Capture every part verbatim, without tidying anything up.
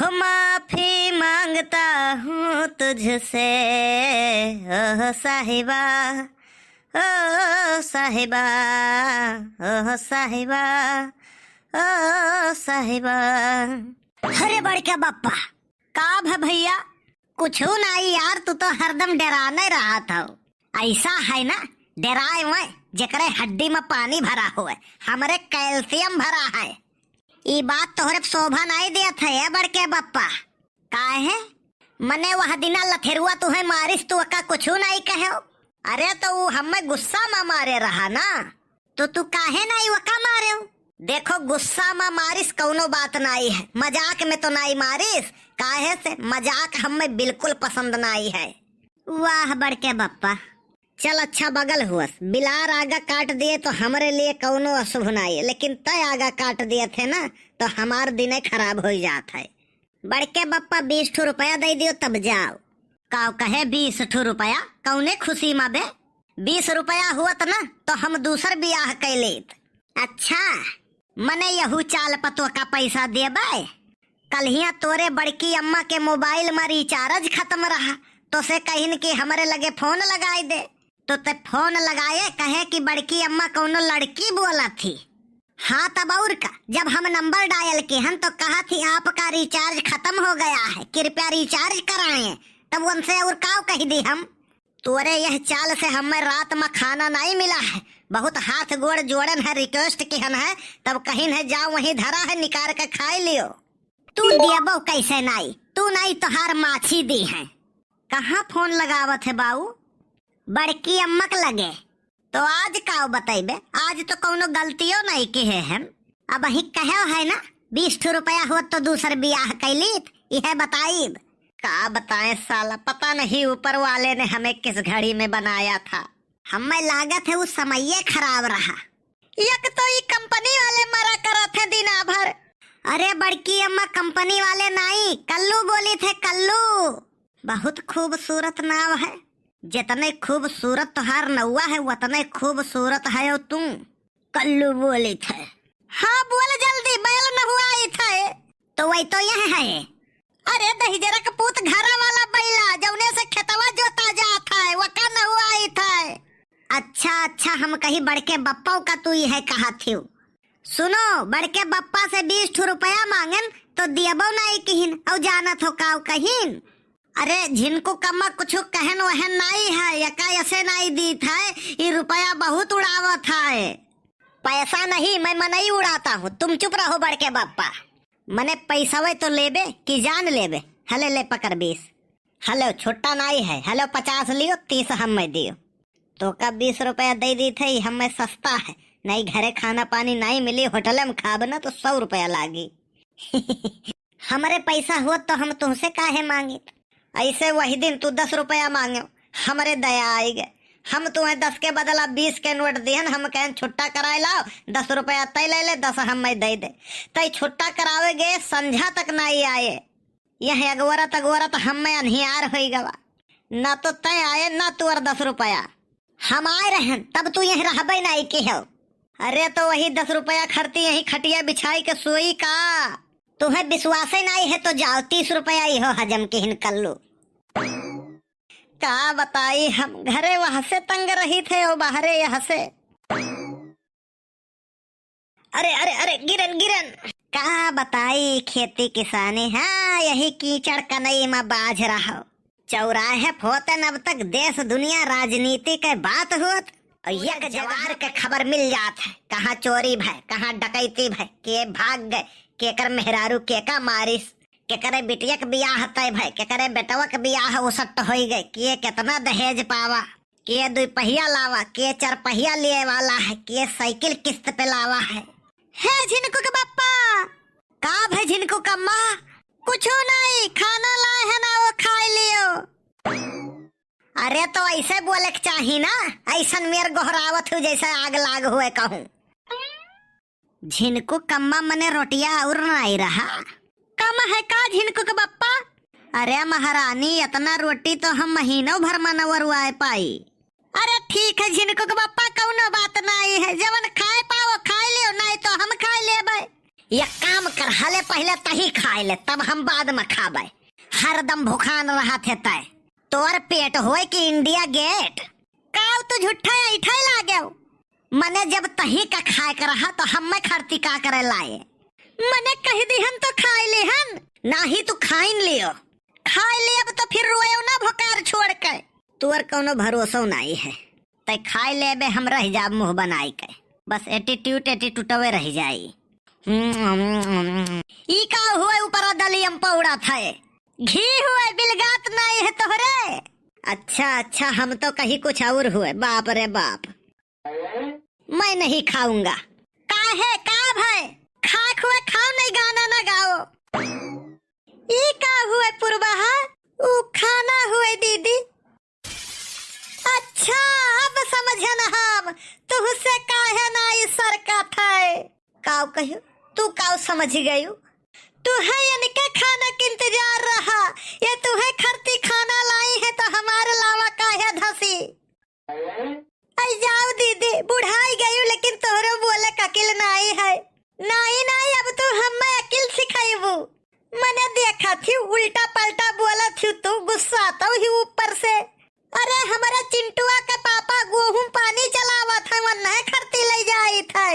हो माफी मांगता हूँ तुझसे, ओ साहिबा, ओ साहिबा, ओ साहिबा, ओ साहिबा। अरे बड़के बप्पा, का भ भइया? कुछू नाई यार, तू तो हरदम डेराने रहत हौ। अइसा है ना, डेराए वै जेकरे हड्डी में पानी भरा होए, हमरे कैल्शियम भरा है। ई बात तोहरे शोभा नाई देत है, ए बड़के बप्पा। काहे? मने वह दिना लथेरुआ तुहे मारिस, तू ओका कुछू नाई कहेउ? अरे तो ऊ हमें गुस्सा में मारे रहा ना, तो तू काहे नाई ओका मारेउ? देखो, गुस्सा में मारिस कउनो बात नाई है, मजाक में तो नाई मारिस, काहे से मजाक हमें बिल्कुल पसंद नाई है। वाह बड़के बप्पा। चल अच्छा बगल हुअस, बिलार आगा काट दिए तो हमरे लिए कउनो अशुभ नाई है, लेकिन तय आगा काट दिए थे ना तो हमार दिने खराब होइ जात है। बड़के बप्पा बीस ठो रुपया दइ दियो तब जाओ। काव कहे बीस ठो रुपया? कउने खुशी मा बे? बीस रुपया हुअत ना तो हम दूसर बियाह कइ लेत। अच्छा, मने यहू चाल पतोह का पैसा देबे? कल्हिया तोरे बड़की अम्मा के मोबाइल मा recharge खतम रहा, तो से कहिन कि हमरे लगे फोन लगाइ दे। तो ते फोन लगाए, कहे कि बड़की अम्मा कउनो लड़की बोलत ही। हाँ, तब अउर का, जब हम नंबर डायल किहन तो कहत ही, "आपका recharge खतम हो गया है, कृपया recharge कराएं।" तब उनसे अउर काव कहि दी हम? तोरे यह चाल से हमें रात मा खाना नाई मिला है, बहुत हाथ गोड़ जोड़न है, request किहन है, तब कहिन है, "जाओ वहीं धरा है, निकार के खाइ लियो।" तू दियबो कैसे नाई, तू नाई तोहार माछी दी है। कहाँ फोन लगावत है बाऊ? बड़की अम्मा के लगे। तो आज काव बतइबे, आज तो कउनो गलतियो नाई किहे हम। अबहीं कहेव है ना, बीस ठो रुपया होत तो दूसर बियाह कइ लीत, इहे बताइब। का बताएं साला, पता नहीं ऊपर वाले ने हमें किस घड़ी में बनाया था। हमें लागत है उ समइये खराब रहा। एक तो ई कंपनी वाले मरा करत है दिना भर। अरे बड़की अम्मा, कंपनी वाले नाई, कल्लू बोलित है, कल्लू। बहुत खूबसूरत नाव है। जितने खूबसूरत तोहार नउआ है, उतने खूबसूरत हयो तू। कल्लू बोलित है। हाँ, बोल जल्दी, बैल नहुआइत है। तो वही तो यह है। अरे दहिजरा के पूत, घरा वाला बैला, जउने से खेतवा जोता जात है, वका नहुआइत है। अच्छा, अच्छा, हम कही बड़के बप्पा का तू यह कहत हिउ। सुनो, बड़के बप्पा से बीस ठो रुपया मांगेन तो दियबो नाई किहिन, अउ जानत हो काव कहिन? अरे झिनकू कम्मा, कुछु कहन वहन नाई है, यका यसे नाई दीत है, ई रुपया बहुत उड़ावत है। पैसा नहीं, मैं मनई उड़ाता हूँ, तुम चुप रहो बड़के बप्पा। मने पैसवे तो लेबे कि जान लेबे? हले ले पकड़ बीस। हलो छुट्टा नाई है, हलो पचास लियो, तीस हमें दियो। तोका बीस रुपया दइ दीत है, ई हमें सस्ता है, नहीं घरे खाना पानी नाई मिली, होटले में खाब ना तो सौ रुपया लागी। हमरे पैसा होत तो हम तुहसे काहे मांगित? अइसे वही दिन तू दस रुपया मांग्यो, हमरे दया आइ गए। हम तुहें दस के बदला बीस के नोट दिहन, हम कहन छुट्टा कराए लाओ, दस रुपया तय ले ले, दस हमें दइ दे। तय छुट्टा करावे गए, संझा तक नाई आए। यह अगवरत अगवरत हमें अन्हियार होइ गवा। ना तो तय आए, ना तोर दस रुपया। हम आए रहन, तब तू यहीं रहबे नाई किहो। अरे तो वही दस रुपया खरती यहीं खटिया बिछाइ के सोई का? तुहें विश्वासे नाई है तो जाओ, तीस रुपया इहो हजम किहिन कल्लू। का बताई हम, घरे वहसे तंग रहित है, ओ बाहरे यहसे। अरे, अरे, अरे, गिरन, गिरन। का बताई खेती किसानी, हाँ, यही कीचड़ कनई मा बाझ रहो। चौराहे फोतन अब तक देश दुनिया राजनीति के बात होत। और एक जवार के खबर मिल जात है, कहाँ चोरी भय, कहाँ डकैती भय, के भाग गए, केकर मेहरारू केका मारिस, केकरे बिटिया के बियाह तय भय, केकरे बेटवा के बियाह उसट होई गए, के केतना दहेज पावा, के दुई पहिया लावा, के चार पहिया लिए वाला है, के साइकिल किस्त पे लावा है। हे झिनकू के बप्पा! का भय झिनकू कम्मा? कुछो नहीं, खाना लाए है ना, वो खाए लियो। अरे तो ऐसे बोले के चाही ना, ऐसन मेर गोहरावत हो जैसे आग लाग हुए कहूँ। झिनकू कम्मा मने रोटिया और नाई रहा। कम है का झिनकू के बप्पा? अरे महारानी, इतना रोटी तो हम महीनों भर मा न वरुआए पाई। अरे ठीक है झिनकू के बप्पा, कउनो बात नाई है, जवन खाए पाओ खाए लियो, नाई तो हम खाए लेबे। एक काम कर, हले पहिले तही खाए ले, तब हम बाद में खाबे। हरदम भुखान रहत है तय। तोर पेट होए कि इंडिया गेट? काव तू झूठा ऐठे लागेव। मने जब तही का खाए के रहा तो हम्मे खरती का करे लाए? मने कह दिहन तो खाए लेहन, नाही तू खाइन लियो। खाए लेब तो फिर रोएव ना भोकार छोड़ के। तोर कौनो भरोसो नाई है। तै खाए लेबे, हम रह जाब मुँह बनाई के। बस attitude, attitudeवे रह जाई। ई का हुए ऊपरा दलियम पौड़ा था? घी हुए, बिलगात नाई है तोहरे? अच्छा, अच्छा, हम तो कही कुछ और हुए। बाप रे बाप। मैं नहीं खाऊंगा। काहे, का भय? खाक हुए खाओ, नहीं गाना ना गाओ। ई का हुए पुरबहा? ऊ खाना हुए दीदी। अच्छा, अब समझन हम, तुहसे काहे ना ई सरकत है। काव कहियो, तू काव समझ गयू? तुहे इनके खाना के इंतजार रहा, ये तुहे खरती खाना लाई है तो हमारे लावा काहे धसी? आई जाओ दीदी, बुढ़ाई गयू लेकिन तोहरो बोले क अकिल नाई है। नाई, नाई, अब तू हम्मे अकिल सिखाइबू। मने देखा थी, उल्टा पलटा बोला थी तू, गुस्सा तो ही ऊपर से। अरे, हमारे चिंटुआ के पापा गोहूं पानी चलावत है, वन्ने खरती ले जाई थे।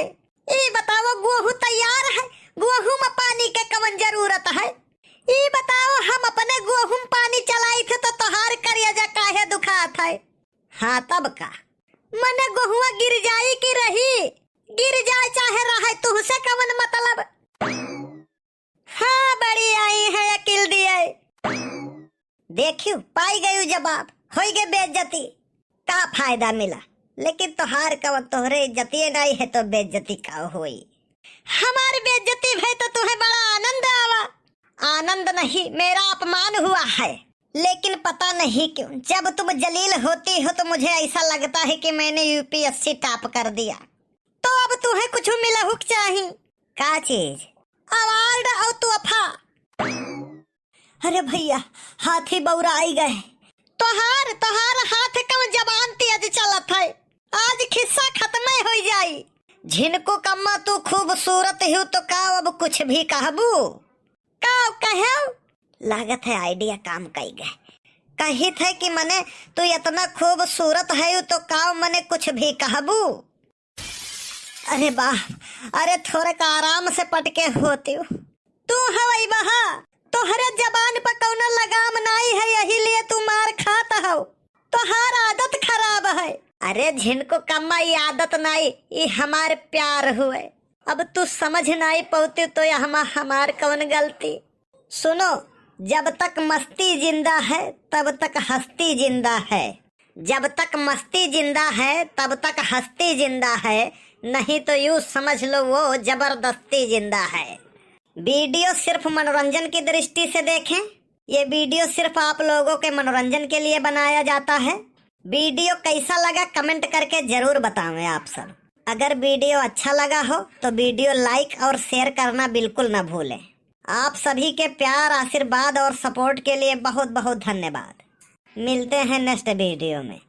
ई बताओ, गोहूं तैयार है, गोहूं में पानी के कवन जरूरत है? ई बताओ, हम अपने गोहूं पानी चलाई थे तो तोहार करेजा काहे दुखात है? हाँ, तब का? मने गोहुआ गिर जाई कि रही? गिर जाए चाहे रहे, तुहसे कवन मतलब? हाँ, बड़ी आई है अकिल दिए। देखियो, पाई गयू जवाब, होई गए बेइज्जती। का फायदा मिला? लेकिन तोहार कवन, तोहरे इज्जतिये नाई है तो बेइज्जती का होई? हमार बेइज्जती भई तो तुम्हें बड़ा आनंद आवा। आनंद नहीं, मेरा अपमान हुआ है। लेकिन पता नहीं क्यों, जब तुम जलील होती हो तो मुझे ऐसा लगता है कि मैंने यूपीएससी टॉप कर दिया। तो अब तुम्हें कुछ मिलहुक चाही। का चीज? अवार्ड और तोहफा। अरे भैया, हाथी बौराई गए। तोहार, तोहार हाथ कम जबान तेज चलत है, आज खिस्सा खत्म हो जाई। झिनको कम्मा, तू खूबसूरत हो तो का अब कुछ भी कहबू? का कहेव? लागत है आइडिया काम कई गए। कहित है कि मने तू इतना खूबसूरत है तो का मने कुछ भी कहबू? अरे बाप, अरे थोड़े का आराम से पटके होती। तू हवई बहा, तोहरे जबान पर कौनो लगाम नाई है, यही लिए तू मार खात हव। तोहार आदत खराब है। अरे झिनको कम्मा, ई आदत नाई, ई हमार प्यार हुए। अब तू समझ नाई पौती तो यहमा हमार कौन गलती? सुनो, जब तक मस्ती जिंदा है, तब तक हस्ती जिंदा है। जब तक मस्ती जिंदा है, तब तक हस्ती जिंदा है, नहीं तो यूं समझ लो वो जबरदस्ती जिंदा है। वीडियो सिर्फ मनोरंजन की दृष्टि से देखें। ये वीडियो सिर्फ आप लोगों के मनोरंजन के लिए बनाया जाता है। वीडियो कैसा लगा, कमेंट करके जरूर बतावें आप सब। अगर वीडियो अच्छा लगा हो तो वीडियो लाइक और शेयर करना बिल्कुल ना भूलें। आप सभी के प्यार, आशीर्वाद और सपोर्ट के लिए बहुत बहुत धन्यवाद। मिलते हैं नेक्स्ट वीडियो में।